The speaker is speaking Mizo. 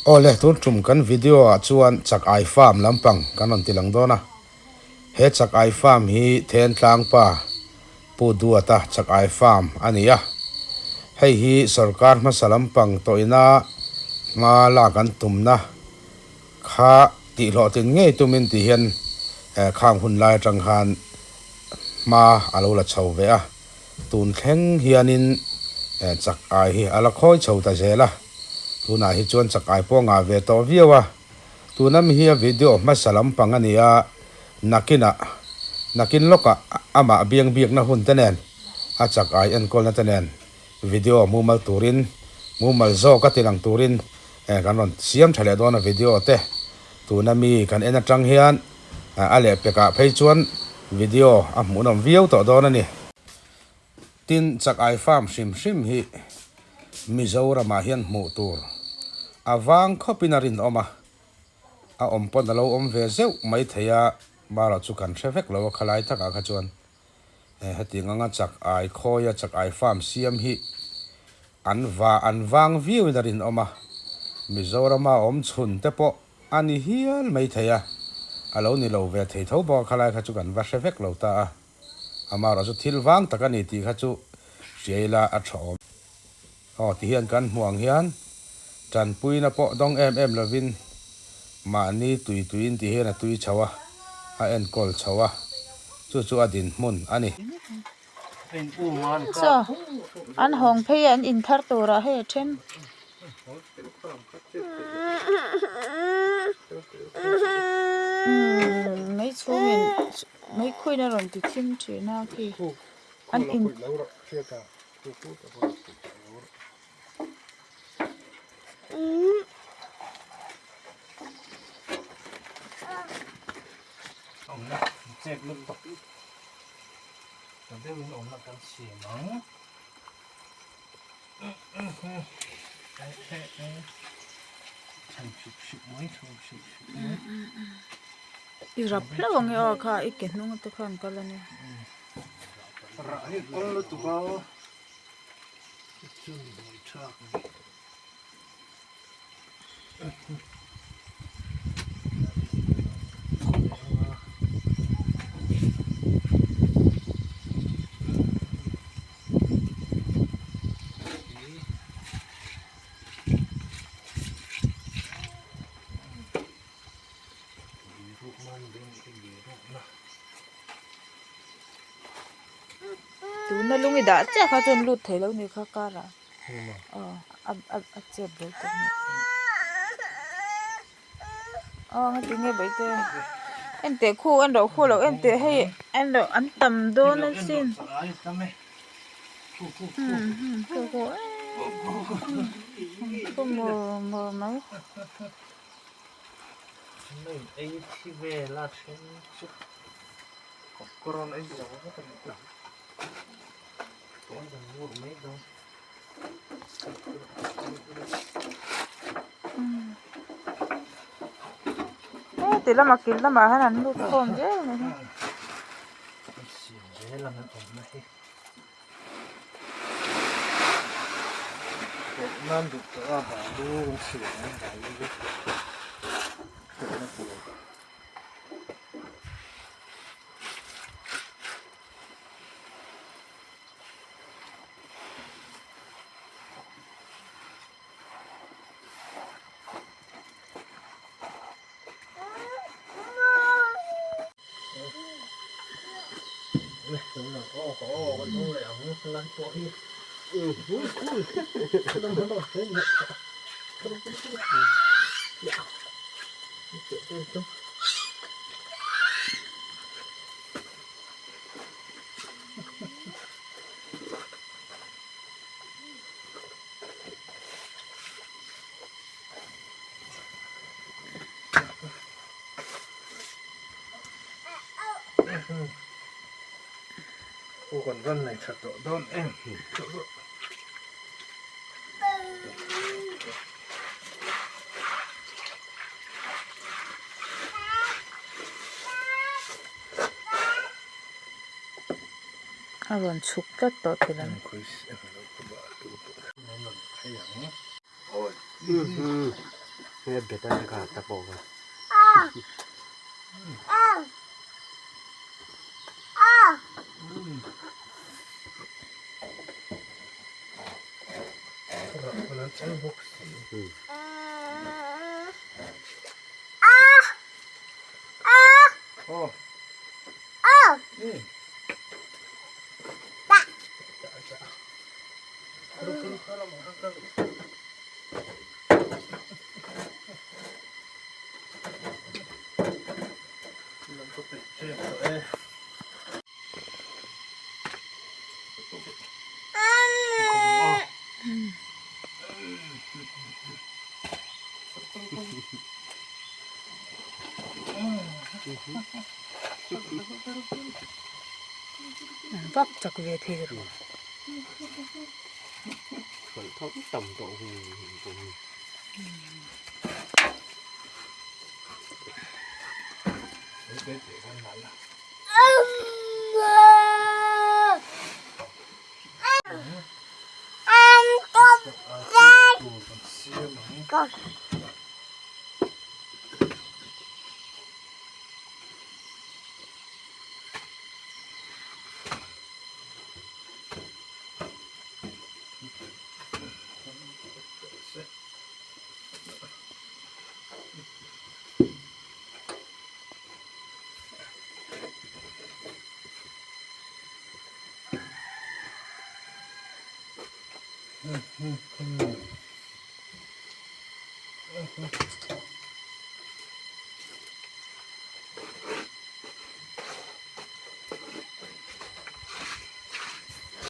Awle tun tum kan video ah chuan chak ai farm lampang kan rawn ti lang dawn a, he chak ai farm hi Thentlang pa Pu Duata chak ai farm a ni a, hei hi sorkar hmasa lampang tawhina hma lak an tumna kha tihhlawhtlin ngei tumin ti hian khang hun lai atang khan hma a lo la chho ve a. Tun thleng hianin chak ai hi a la khawi chho ta zel a, tunah hi chuan chak ai pawh ngah ve tawh viau a. Tuna mi hi a video hmasa lampang a ni a, nakinah, nakin lawkah amah biang biakna hun te nen, a chak ai enkawlna te nen video mumal turin, mumal zawk a tilang turin kan rawn siam tha leh dawn a video te. Tuna mi kan en atang hian a lehpekah phei chuan video a hmuhnawm viau tawh dawn a ni. Tin, chak ai farm hrim hrim hi Mizoramah hian hmuh tur a vang khawpin a rinawm a, a awm pawn a lo awm ve zeuh mai thei a, marawh chu kan hre vek lo a khalai takah kha chuan hetiang anga chak ai khawia chak ai farm siam hi An va an vang viauin a rinawm a, Mizorama awm chhun te pawh a ni hial mai thei a, a lo ni lo ve thei tho bawk a, khalai kha chu kan va hre vek lo ta a, amaherawh chu thil vang tak a ni tih kha chu hria ila a tha awm. Aw ti hian kan hmuh ang hian tanpuina pawh dawng em em lovin mahni tui tuiin ti hian a tui chho a, a enkawl chho a, chu chu a dinhmun a ni. Chaw an hawng phei a an in thar turah hei a then. Umm mei chhungin mei khuin a rawn ti thim thin a khi an in. Tha deuhin awmna kan siam ang. I rap hlauh ang e aw kha i ke hnung te khan kal a nia. Rah hi kawng lutuk a chun buai thak a ni. Tuna lung i dah chiah kha chuan lut thei lo ni kha car ah. Aw a chet vel tawh a ni. Aw heti nge bawihte en teh khu en rawh khu lo en teh hei en rawh an tam dawn asin khu khu khu mur mur mai. Heti lamah kil lamah hian an lut khawm zel a ni hi. A rawn chhuk tlat tawh thei ang. Hei a bet a nia kha ta pawh kha. Vak chak ve thei rawh. Tam tawh hu.